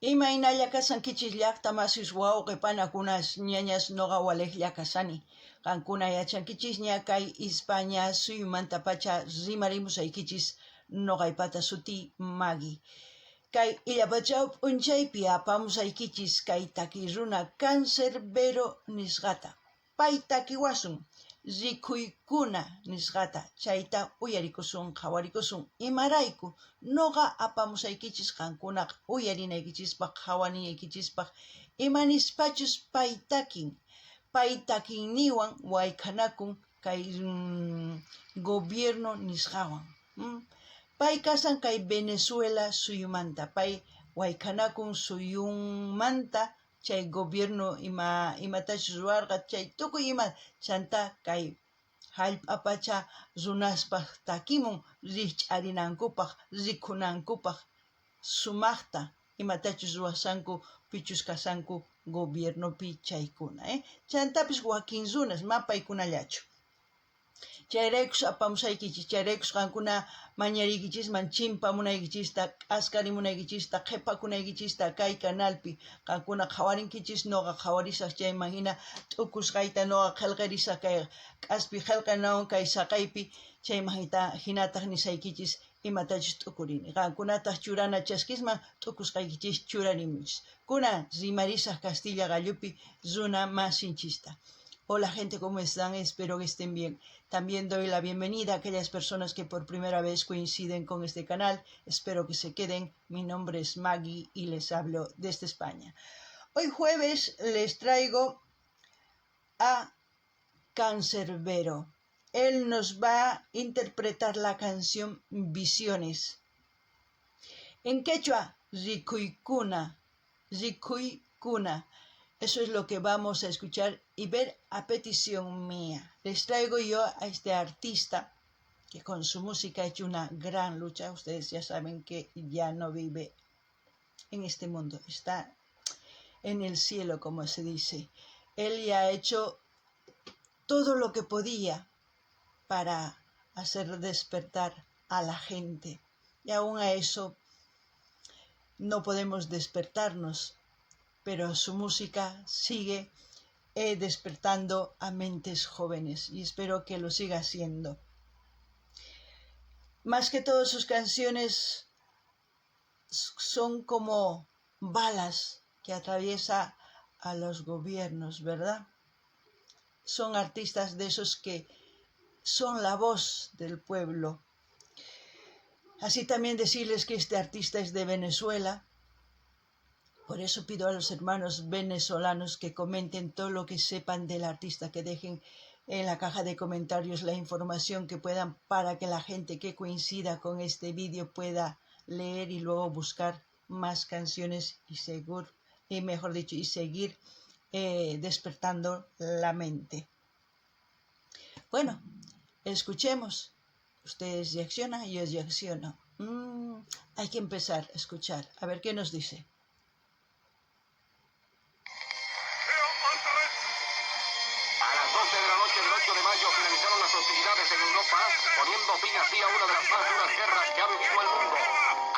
Imaynalla kashankichis llajta masis wawqe panakunas ñañas noqa walejlla kashani. Qankuna yachankichisña kay Ispaña suyumantapacha rimarimusaykichis noqaypata sutiy Magui. Kay illapachaw p'unchaypi apamusaykichis kay takiy runa Canserbero nisqata. Pay takiwasun rikhuykuna nisqata, chayta uyarikusun qhawarikusun. Imarayku noqa apamusaykichis qankunaq uyarinaykichispaq qhawarinaykichispaq imanispachus pay takin, pay takinniwan waykhanakun kay gobierno nisqawan. Pay kashan kay Venezuela suyumanta, pay waykhanakun suyunmanta chay gobierno ima imatachus ruwarqa chay tukuy ima chantá kay jallp'a pacha runaspaj takimun rijch'arinankupaj, rikhunankupaj sumajta imatachus ruwashanku pichus kashanku gobiernopi chaykuna. Chantapis wakin runas ma paykunallachu. Chayraykus apamusaykichis, chayraykus qankuna mañariykichisman chimpamunaykichista, k'askarimunaykichista, qhepakunaykichista kay canalpi. Qankuna qhawarinkichis, noqa qhawarisaj chayman jina t'ukusqayta noqa qhelqerisaj kay k'aspi qhelqenawan kay saqeypi, chayman jinataj nisaykichis imatachus t'ukurini. Qankunataj churana chaskisman t'ukusqaykichis churarimunchis. Kunan rimarisaj castilla qallupi runa masinchista. Hola gente, ¿cómo están? Espero que estén bien. También doy la bienvenida a aquellas personas que por primera vez coinciden con este canal. Espero que se queden. Mi nombre es Maggie y les hablo desde España. Hoy jueves les traigo a Canserbero. Él nos va a interpretar la canción Visiones. En quechua, Rikuykuna, Rikuykuna. Eso es lo que vamos a escuchar y ver a petición mía. Les traigo yo a este artista que con su música ha hecho una gran lucha. Ustedes ya saben que ya no vive en este mundo, está en el cielo, como se dice. Él ya ha hecho todo lo que podía para hacer despertar a la gente. Y aún a eso no podemos despertarnos, pero su música sigue despertando a mentes jóvenes y espero que lo siga haciendo. Más que todas sus canciones son como balas que atraviesa a los gobiernos, ¿verdad? Son artistas de esos que son la voz del pueblo. Así también decirles que este artista es de Venezuela. Por eso pido a los hermanos venezolanos que comenten todo lo que sepan del artista, que dejen en la caja de comentarios la información que puedan para que la gente que coincida con este vídeo pueda leer y luego buscar más canciones y seguro, y mejor dicho, y seguir despertando la mente. Bueno, escuchemos. Ustedes reaccionan y yo reacciono. Hay que empezar a escuchar. A ver qué nos dice. A las 12 de la noche del 8 de mayo finalizaron las hostilidades en Europa, poniendo fin así a una de las más duras guerras que ha vivido el mundo.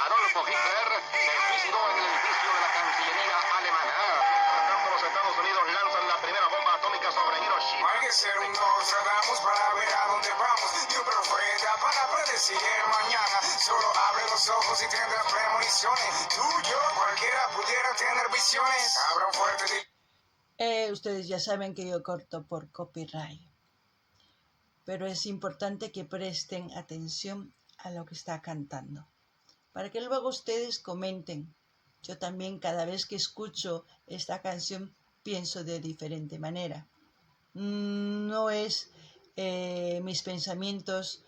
Adolfo Hitler se suicidó en el edificio de la Cancillería alemana. Mientras tanto, los Estados Unidos lanzan la primera bomba atómica sobre Hiroshima. Hay que ser un Nostradamus para ver a dónde vamos, ni un profeta para predecir el mañana. Solo abre los ojos y tendrás premoniciones. Tú, yo, cualquiera pudiera tener visiones. Abra un fuerte Ustedes ya saben que yo corto por copyright, pero es importante que presten atención a lo que está cantando, para que luego ustedes comenten. Yo también cada vez que escucho esta canción pienso de diferente manera. No es mis pensamientos,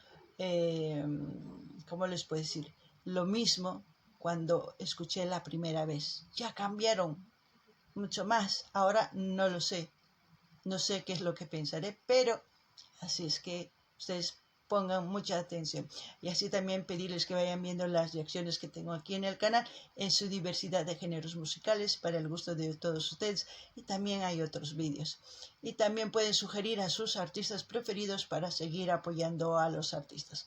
¿cómo les puedo decir? Lo mismo cuando escuché la primera vez. Ya cambiaron mucho más. Ahora no lo sé. No sé qué es lo que pensaré, pero así es que ustedes pongan mucha atención. Y así también pedirles que vayan viendo las reacciones que tengo aquí en el canal en su diversidad de géneros musicales para el gusto de todos ustedes. Y también hay otros vídeos. Y también pueden sugerir a sus artistas preferidos para seguir apoyando a los artistas.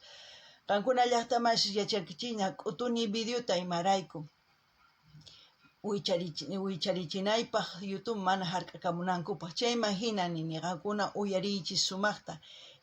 Qankuna llajta masis yachankichina k'utuni videota imarayku. Wicharichinaypaj YouTube mana hark'akamunankupaj. Chayman hina nini, qankuna uyariychis sumaqta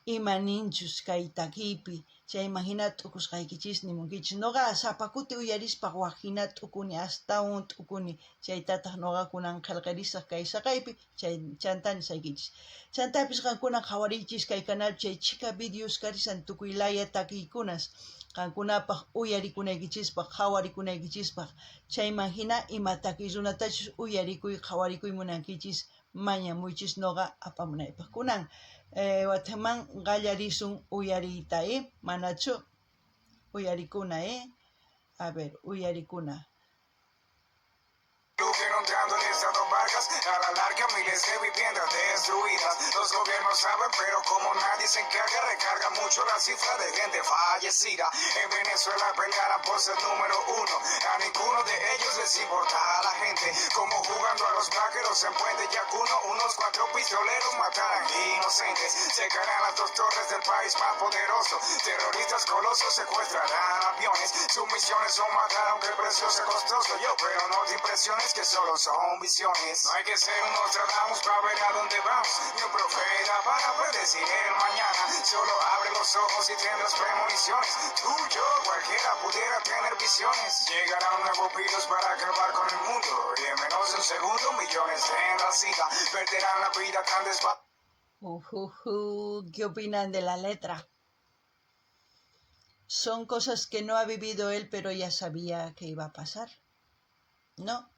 ima ninchus kay takiypi, chayman hina t'ukusqaykichis nimunkichis. Noqa sapa kuti uyarispa waj hina t'ukuni, astawan t'ukuni, chaytataq noqa kunan qhelqerisaq kay saqaypi, chay chanta nisaykichis. Chantapis qankuna qhawariychis kay canal chay chhika videos karisan tukuy laya takiykunas qankunapaj uyarikunaykichispaj, qhawarikunaykichispaj. Chayman hina ima takiy runatachus uyarikuy, qhawarikuy munankichis, mañamuychis noqa apamunaypaj. Kunan watejman qallarisun uyariyta, manachu uyarikuna, A ver, uyarikuna. Inundando el estado Vargas, a la larga miles de viviendas destruidas. Los gobiernos saben, pero como nadie se encarga, recarga mucho la cifra de gente fallecida. En Venezuela pelearán por ser número uno. A ninguno de ellos les importa a la gente. Como jugando a los vaqueros en Puente Yacuno, unos 4 pistoleros matarán inocentes. Se caerán las 2 torres del país más poderoso. Terroristas colosos secuestrarán aviones. Sus misiones son matar aunque el precio sea costoso. Yo, pero no te impresiones que solo son visiones. No hay que ser un Nostradamus para ver a dónde vamos, ni un profeta para predecir el mañana. Solo abre los ojos y tendrás premoniciones. Tú, yo, cualquiera pudiera tener visiones. Llegará un nuevo virus para acabar con el mundo, y en menos de un segundo millones tendrán sida, perderán la vida tan despa- ¿Qué opinan de la letra? Son cosas que no ha vivido él, pero ya sabía que iba a pasar, ¿no?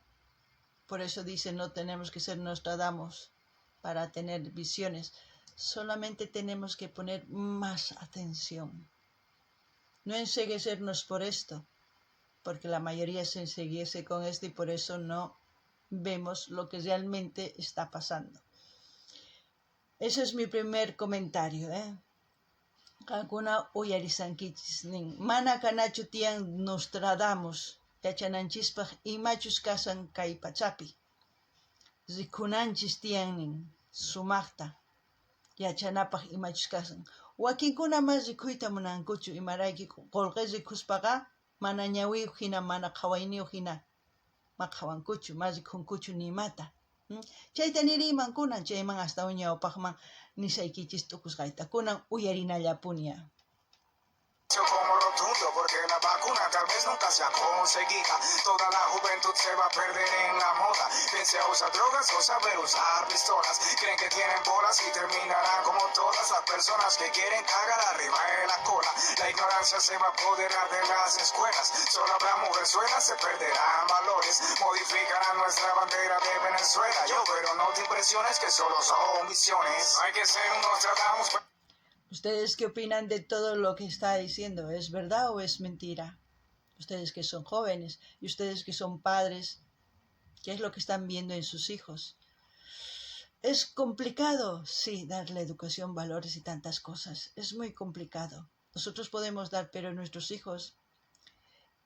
Por eso dice, no tenemos que ser Nostradamus para tener visiones. Solamente tenemos que poner más atención. No enceguecernos por esto, porque la mayoría se enceguece con esto y por eso no vemos lo que realmente está pasando. Ese es mi primer comentario, Qankuna uyarisankichis nin, mana kanachu tiyan Nostradamus yachananchispaj imachus kasan kay pachapi. Rikunanchis tiyan nin sumaqta yachanapaj imachus kasan. Wakinkuna mas rikuyta munankuchu, imarayki qolqe rikuspaqa mana ñawiyuq hina, mana qhawayniyuq hina ma qhawankuchu, ma rikunkuchu nimata. Chayta niriyman kunan, chayman astawan ñawpaqman nisaykichis t'ukusqayta. Kunan uyarinallapuni. Como rotundo, porque la vacuna tal vez nunca sea conseguida. Toda la juventud se va a perder en la moda. Bien sea usar drogas o saber usar pistolas. Creen que tienen bolas y terminarán como todas las personas que quieren cagar arriba de la cola. La ignorancia se va a apoderar de las escuelas. Solo habrá mujerzuelas, se perderán valores. Modificarán nuestra bandera de Venezuela. Yo, pero no te impresiones que solo son visiones. No hay que ser un Nostradamus. ¿Ustedes qué opinan de todo lo que está diciendo? ¿Es verdad o es mentira? Ustedes que son jóvenes y ustedes que son padres, ¿qué es lo que están viendo en sus hijos? Es complicado, sí, darle educación, valores y tantas cosas. Es muy complicado. Nosotros podemos dar, pero nuestros hijos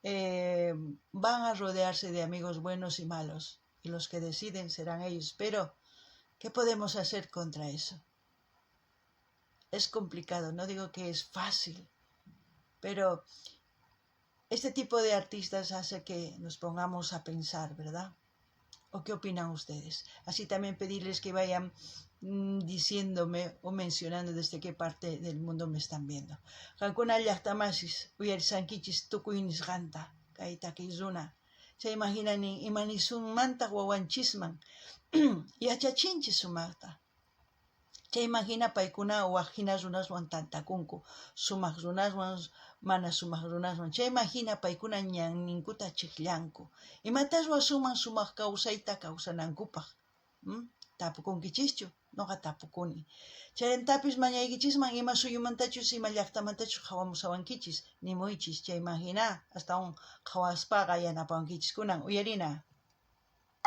van a rodearse de amigos buenos y malos. Y los que deciden serán ellos. Pero, ¿qué podemos hacer contra eso? Es complicado, no digo que es fácil, pero este tipo de artistas hace que nos pongamos a pensar, ¿verdad? ¿O qué opinan ustedes? Así también pedirles que vayan diciéndome o mencionando desde qué parte del mundo me están viendo. Qankuna llaqtamasis uyarisankichis tukuy nisqanta kay takiy runa. Chay imaginani imanisunmanta wawanchisman yachachinchis sumaqta. Chay imagina paykuna waj hina runaswan tantakunku, sumaq runaswan, mana sumaq runaswan. Chay imagina paykuna ñanninkuta chiqllanku. Imatas ruwasunman sumaq kawsayta kawsanankupaq? Tapukunkichischu? Noqa tapukuni. Chayrantapis mañaykichisman ima suyumantachus ima llaqtamantachus qhawamusawankichis, nimuychis. Chay imagina astawan qhawaspaqa yanapawankichis. Kunan uyarina.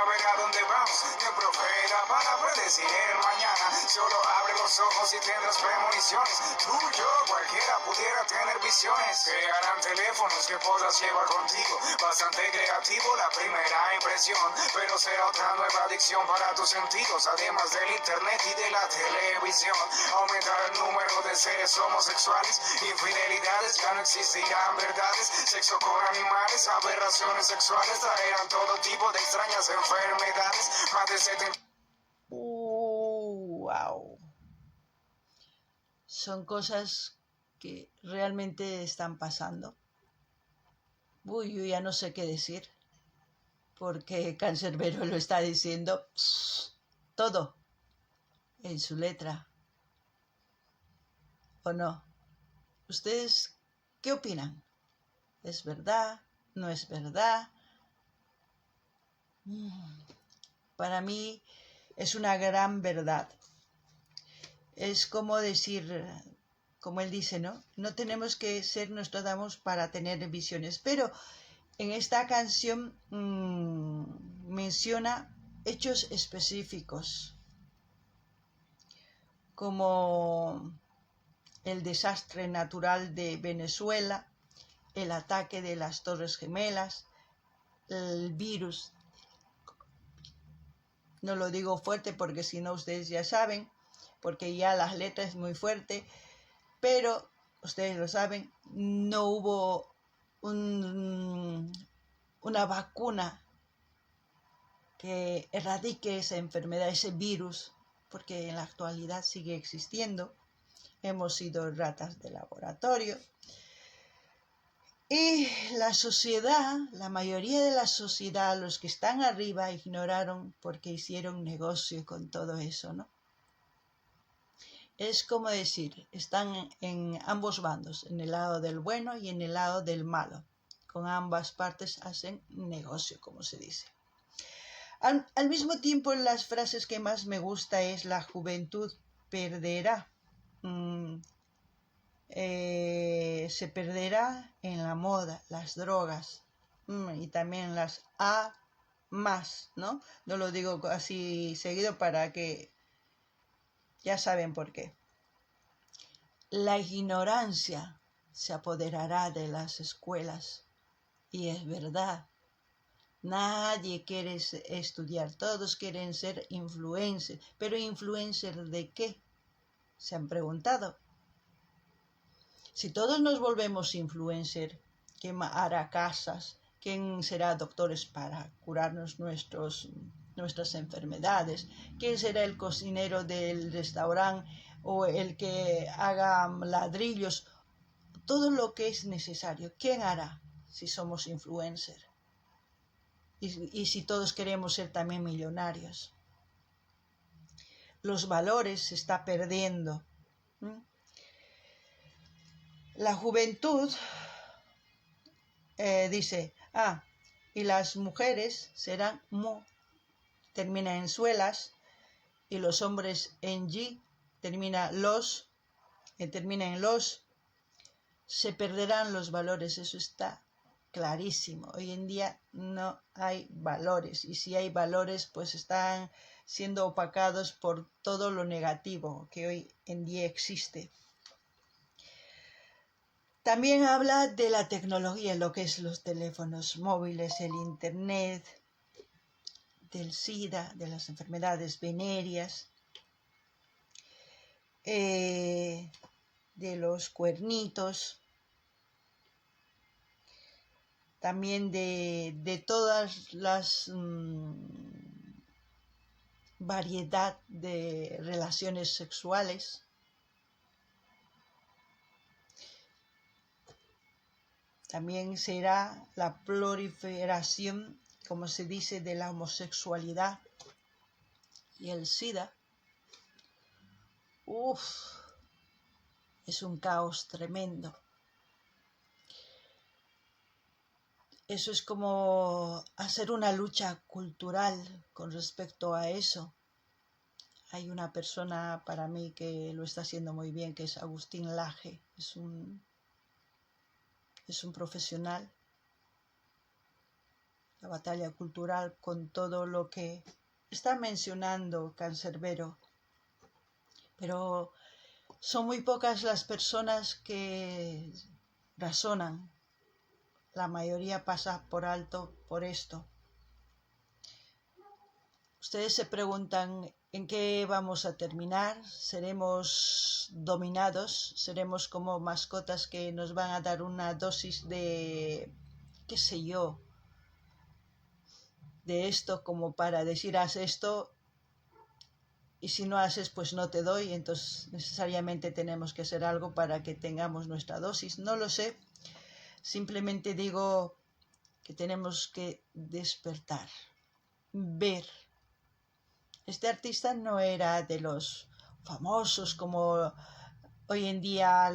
A ver a dónde vamos, ni un profeta para predecir el mañana. Solo abre los ojos y tendrás premoniciones. Tú, yo, cualquiera pudiera tener visiones. Crearán teléfonos que podrás llevar contigo. Bastante creativo, la primera impresión, pero será otra nueva adicción para tus sentidos, además del internet y de la televisión. Aumentará el número de seres homosexuales, infidelidades, ya no existirán verdades, sexo con animales, aberraciones sexuales, traerán todo tipo de extrañas enfermedades, más de 70. Wow. Son cosas que realmente están pasando. Uy, yo ya no sé qué decir, porque Canserbero lo está diciendo todo en su letra. ¿O no? ¿Ustedes qué opinan? ¿Es verdad? ¿No es verdad? Para mí es una gran verdad. Es como decir, como él dice, ¿no? No tenemos que ser Nostradamus para tener visiones, pero en esta canción menciona hechos específicos, como el desastre natural de Venezuela, el ataque de las Torres Gemelas, el virus. No lo digo fuerte porque si no ustedes ya saben, porque ya las letras es muy fuerte, pero ustedes lo saben, no hubo una vacuna que erradique esa enfermedad, ese virus, porque en la actualidad sigue existiendo. Hemos sido ratas de laboratorio. Y la sociedad, la mayoría de la sociedad, los que están arriba, ignoraron porque hicieron negocio con todo eso, ¿no? Es como decir, están en ambos bandos, en el lado del bueno y en el lado del malo. Con ambas partes hacen negocio, como se dice. Al mismo tiempo, las frases que más me gusta es la juventud perderá. Se perderá en la moda, las drogas, y también las A más, ¿no? No lo digo así seguido para que ya saben por qué. La ignorancia se apoderará de las escuelas. Y es verdad. Nadie quiere estudiar, todos quieren ser influencers. ¿Pero influencer de qué? Se han preguntado. Si todos nos volvemos influencer, ¿quién hará casas? ¿Quién será doctores para curarnos nuestras enfermedades? ¿Quién será el cocinero del restaurante o el que haga ladrillos? Todo lo que es necesario. ¿Quién hará si somos influencer? Y si todos queremos ser también millonarios. Los valores se está perdiendo. La juventud dice, y las mujeres serán mu, termina en suelas, y los hombres en g, termina los, termina en los, se perderán los valores, eso está clarísimo. Hoy en día no hay valores, y si hay valores, pues están siendo opacados por todo lo negativo que hoy en día existe. También habla de la tecnología, lo que es los teléfonos móviles, el internet, del SIDA, de las enfermedades venéreas, de los cuernitos, también de todas las variedad de relaciones sexuales. También será la proliferación, como se dice, de la homosexualidad y el SIDA. Uf, es un caos tremendo. Eso es como hacer una lucha cultural con respecto a eso. Hay una persona para mí que lo está haciendo muy bien, que es Agustín Laje. Es un profesional. La batalla cultural con todo lo que está mencionando Canserbero. Pero son muy pocas las personas que razonan. La mayoría pasa por alto por esto. Ustedes se preguntan en qué vamos a terminar, seremos dominados, seremos como mascotas que nos van a dar una dosis de, qué sé yo, de esto como para decir haz esto y si no haces pues no te doy, entonces necesariamente tenemos que hacer algo para que tengamos nuestra dosis. No lo sé, simplemente digo que tenemos que despertar, ver. Este artista no era de los famosos como hoy en día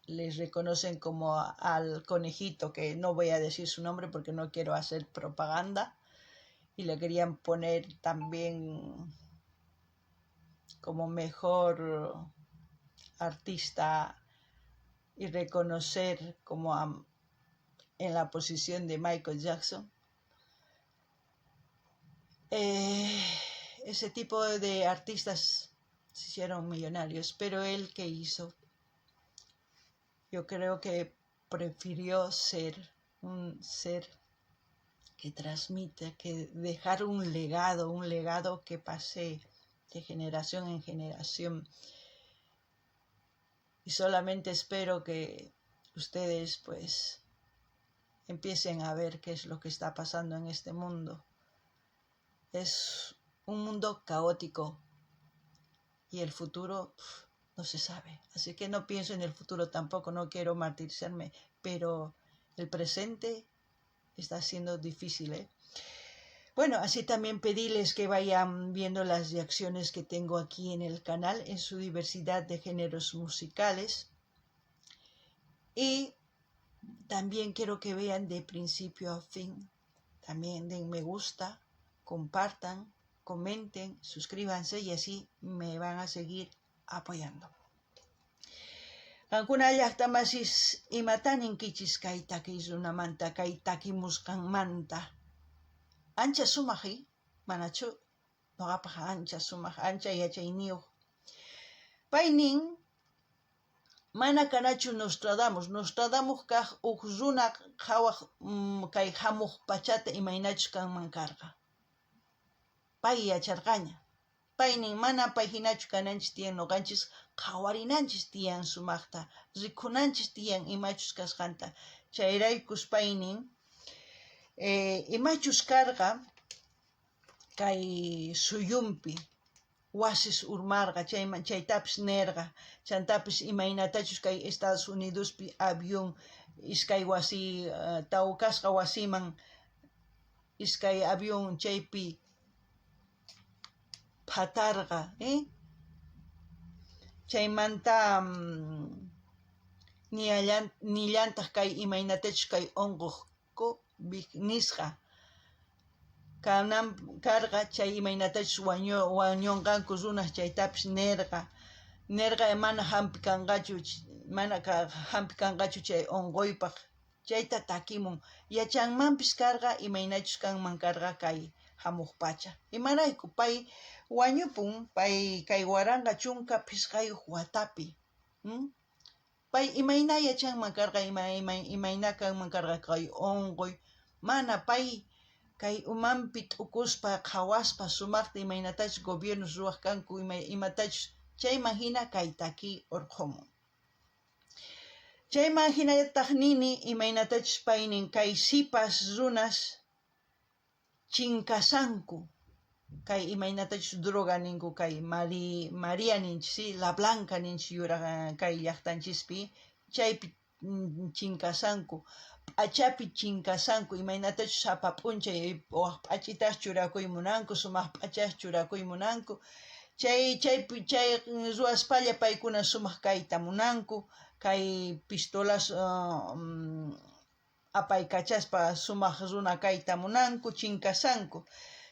les reconocen como al conejito, que no voy a decir su nombre porque no quiero hacer propaganda, y le querían poner también como mejor artista y reconocer como en la posición de Michael Jackson. Ese tipo de artistas se hicieron millonarios, pero él, ¿qué hizo? Yo creo que prefirió ser un ser que transmite, que dejar un legado que pase de generación en generación. Y solamente espero que ustedes pues empiecen a ver qué es lo que está pasando en este mundo. Es un mundo caótico y el futuro no se sabe. Así que no pienso en el futuro tampoco, no quiero martirizarme, pero el presente está siendo difícil, ¿eh? Bueno, así también pedirles que vayan viendo las reacciones que tengo aquí en el canal, en su diversidad de géneros musicales. Y también quiero que vean de principio a fin. También den me gusta, compartan, comenten, suscríbanse y así me van a seguir apoyando. Qankuna llaqta masis, imatan ninkichis kay takiy runamanta, kay takimusqanmanta? Ancha sumaq, manachu? Noqapaq ancha sumaq, ancha yachayniyuq. Pay nin, mana kanachu Nostradamus. Nostradamus kaq uj runa qhawaq kay hamuq pachata imaynachus kanman karqa. Pay yacharqaña. Pay nin, mana pay hinachu kananchis tiyan, noqanchis qhawarinanchis tiyan sumaqta, rikunanchis tiyan imachus kasqanta. Chayraykus pay nin, imachus karqa kay suyumpi wasis urmarqa, chayman chaytapis nerqa, chantapis imaynatachus kay Estados Unidospi avión iskay wasi tawkasqa wasiman iskay avión chaypi phatarqa, Chaymanta nillantaq kay imaynatachus kay unquq COVID nisqa kanan karqa, chay imaynatachus wañunqanku runas chaytapis nerqa. Nerqa mana hampi kanqachu, mana hampi kanqachu chay unquypaq. Chayta takimun. Yachanmanpis karqa imaynachus kanman karqa kay hamuq pacha. Imarayku pay wañupun, pay kay 2015 watapi. Pay imayna yachanman karqa, imayna kanman karqa kay unquy. Mana pay kay umanpi t'ukuspa qhawaspa sumaqta imaynatachus gobiernos ruwaq kanku, imatachus chayman hina kay takiy urqhumun. Chayman hinallataq nini imaynatachus paynin kay sipas runas chinkasanku, kay imaynatachus droga ninku, kay Maria ninchis, ¿sí? La Blanca ninchis yuraq kay llaqtanchispi, chaypi chinkasanku, p'achapi chinkasanku, imaynatachus sapa p'unchay waj p'achitas churakuy munanku, sumaq p'achas churakuy munanku, chay chaypi chay ruwaspalla paykuna sumaq kayta munanku, kay pistolas apaykachaspa sumaq runa kayta munanku, chinkasanku.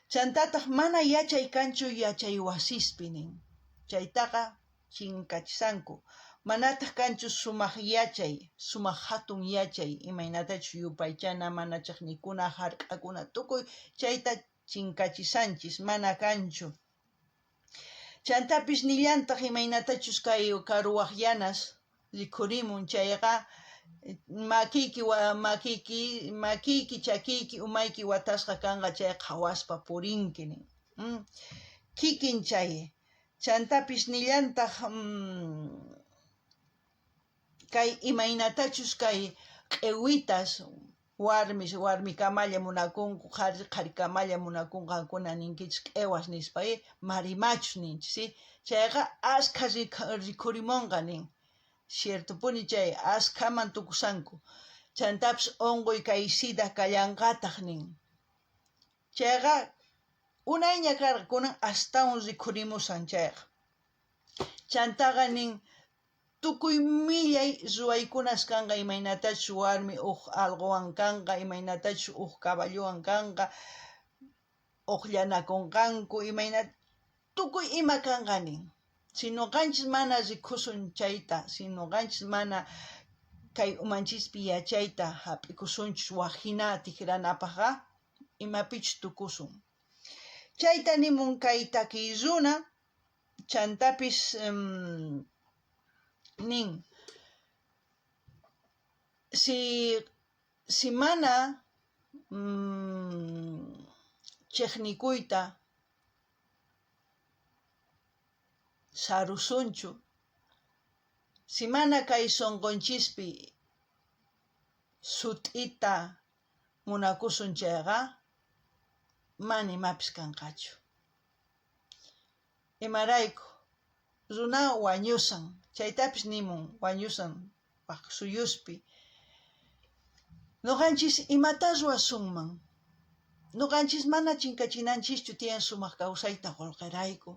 Chantataq mana yachay kanchu yachay wasispi nin, chaytaqa chinkachisanku. Manataq kanchu sumaq yachay, sumaq hatun yachay, imaynatachus yupaychana, mana chaqnikuna, hark'akuna, tukuy chayta chinkachisanchis, mana kanchu. Chantapis nillantaq imaynatachus kay karuwaqyanas rikhurimun, chayqa Makiyki makiyki makiyki chakiyki umayki watasqa kanqa chay qhawaspa purinki nin. Kikin chay. Chantapis nillantaj kay imaynatachus kay q'ewitas warmis warmikamalla munakunku, qharis qharikamalla munakunku, qankuna ninkichis q'ewas nispa, marimachus ninchis, chayqa askha rikhurimonqa nin. Ciertopuni chay, askhaman tukusanku. Chantapis onqoy kay sida kallanqataj nin. Chayqa unayña karqa, kunan astawan rikhurimushan chayqa. Chantaqa nin tukuy millay ruwaykunas kanqa, imaynatachus warmi uj alqowan kanqa, imaynatachus uj caballowan kanqa, ojllanakonqanku, imayna tukuy ima kanqa nin. Si noqanchis mana rikusun chayta, si noqanchis mana kay umanchispi yachayta jap'ikusunchus waj jina tijranapajqa, imapichus tukusun. Chayta nimun kay takiy runa, chantapis nin, si si mana chejnikuyta sarusunchu, si mana kay sonqonchispi sut'ita munakusun chayqa, mana imapis kanqachu. Imarayku? Runa wañusan, chaytapis nimun wañusan waj suyuspi. Noqanchis imatá ruwasunman? Noqanchis mana chinkachinanchischu tiyan sumaq kawsayta qolqerayku.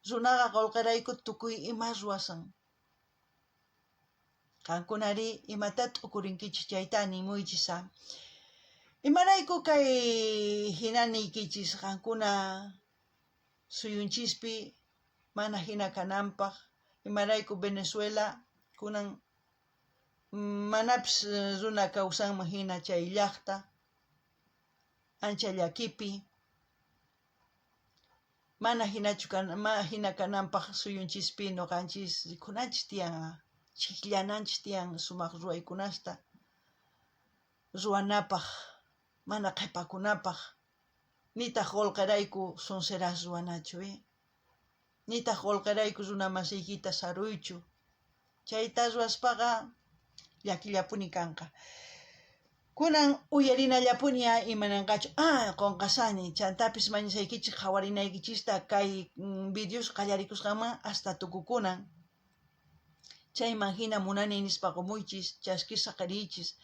Runaqa qolqerayku tukuy ima ruwasan. Qankunarí imatá t'ukurinkichis chayta animuychis á. Imarayku kay jina niykichis qankuna suyunchispi mana jina kananpaj, imarayku Venezuela kunan manapis runa kawsanman jina chay llajta ancha llakipi. Mana jinachu mana jina kananpaj suyunchispi noqanchis rikhunanchis tiyan, chijllananchis tiyan sumaq ruwaykunasta ruwanapaj, mana qhepakunapaj, nitaj qolqerayku sonseras ruwanachu, nitaj qolqerayku runa masiykita saruychu. Chayta ruwaspaqa llakillapuni kanqa. Kunan uyarinallapuni á imananqachu, ah, qonqasani, chantapis mañasaykichis qhawarinaykichista kay videos qallarikusqanman hasta tukukunan. Chayman jina munani nispa qomuychis, chaskis saqeriychis.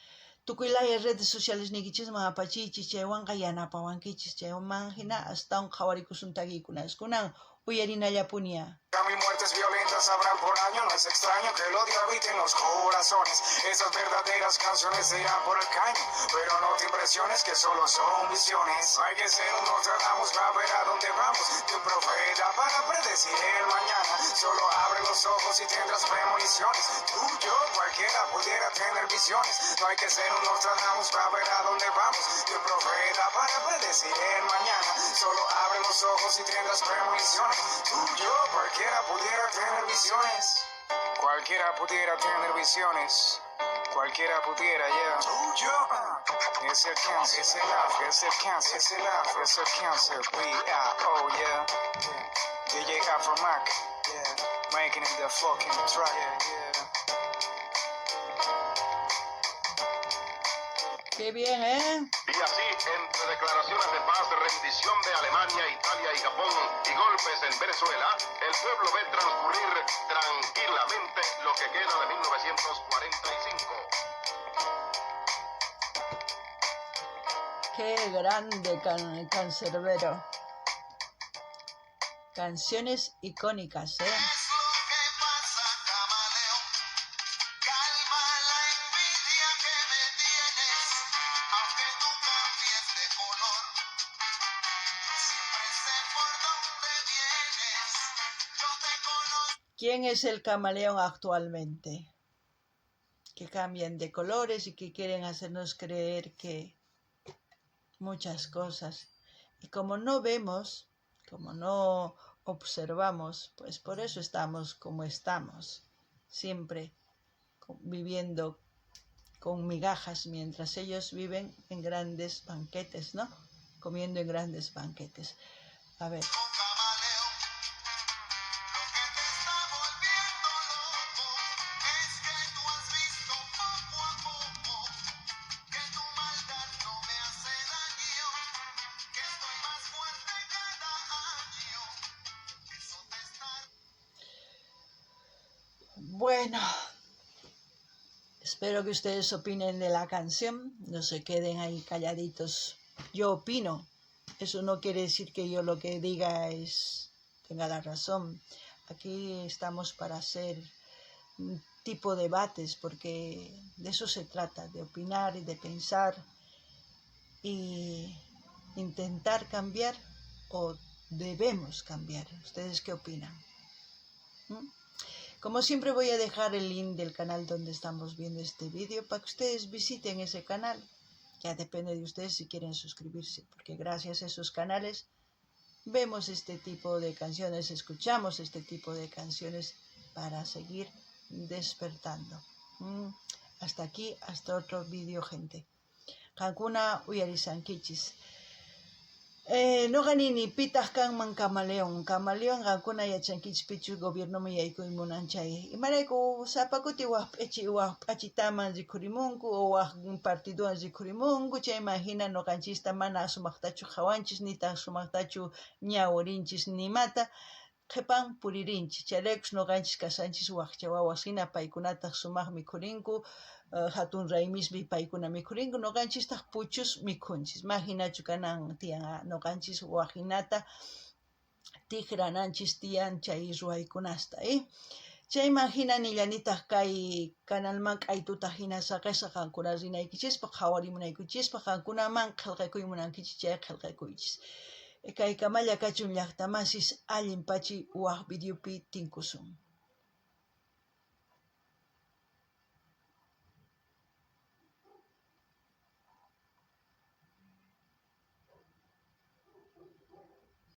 Tukuy laya redes sociales niykichisman apachiychis, chaywanqa yanapawankichis. Chayman jina astawan qhawarikusun takiykunas. Kunan uyarinallapuni á. Mil muertes violentas habrán por año, no es extraño que el odio habite en los corazones. Esas verdaderas canciones se irán por el caño, pero no te impresiones que solo son visiones. Hay que ser un Nostradamus para ver a dónde vamos, de un profeta para predecir el mañana. Solo abre los ojos y tendrás premoniciones. Tú, yo, cualquiera pudiera tener visiones. No hay que ser un Nostradamus para ver a dónde vamos, de un profeta para predecir el mañana. Solo abre los ojos y tendrás premoniciones. Tú, yo, cualquiera pudiera tener visiones. Cualquiera pudiera tener visiones. Cualquiera pudiera, yeah. Tú, yo. Es el cáncer, es el afro, es el cáncer, es el afro, es el cáncer. B-I-O, yeah. DJ Afro Mac, yeah. Making it the fucking track, yeah, yeah. Qué bien, ¿eh? Y así, entre declaraciones de paz, rendición de Alemania, Italia y Japón y golpes en Venezuela, el pueblo ve transcurrir tranquilamente lo que queda de 1945. Qué grande cancerbero. Canciones icónicas, ¿eh? ¿Qué es lo que pasa, camaleón? Calma la envidia que me tienes, aunque tú cambies de color. Yo siempre sé por dónde vienes, yo te conozco. ¿Quién es el camaleón actualmente? Que cambian de colores y que quieren hacernos creer que muchas cosas. Y como no vemos, como no observamos, pues por eso estamos como estamos, siempre viviendo Con migajas, mientras ellos viven en grandes banquetes, ¿no? Comiendo en grandes banquetes. A ver. Bueno, espero que ustedes opinen de la canción, no se queden ahí calladitos. Yo opino, eso no quiere decir que yo lo que diga es tenga la razón. Aquí estamos para hacer un tipo de debates, porque de eso se trata, de opinar y de pensar y intentar cambiar o debemos cambiar. ¿Ustedes qué opinan? ¿Mm? Como siempre voy a dejar el link del canal donde estamos viendo este vídeo para que ustedes visiten ese canal. Ya depende de ustedes si quieren suscribirse, porque gracias a esos canales vemos este tipo de canciones, escuchamos este tipo de canciones para seguir despertando. Hasta aquí, hasta otro vídeo, gente. Qankuna uyarishankichis. Noqa nini pitaq kanman camaleón. Camaleón qankuna yachankichis pichus gobiernoman yaykuy munan chay. Imarayku sapa kuti waj p'achi waj p'achitaman rikhurimunku o waj partidowan rikhurimunku chayman hina noqanchista mana sumaqtachu qhawanchis nitaq sumaqtachu ñawirinchis nimata qhipan puririnchis. Chayraykus noqanchis kashanchis wajcha wawas hina paykunataq sumaq mikhurinku hatun raymispi paykuna mikhurinku noqanchistaq puchus mikhunchis. Ma hinachu kanan tiyan noqanchis waj hinata tijrananchis tiyan chay ruwaykunasta. Chayman hina nillanitaq kay kanalman k'aytuta hina saqesaq qankuna rinaykichispaq qhawarimunaykichispaq qankunaman qhelqakuy munankichis chay qhelqakuychis. Kaykamalla kachun llaqtamasis allin pachi waj videopi tinkusun.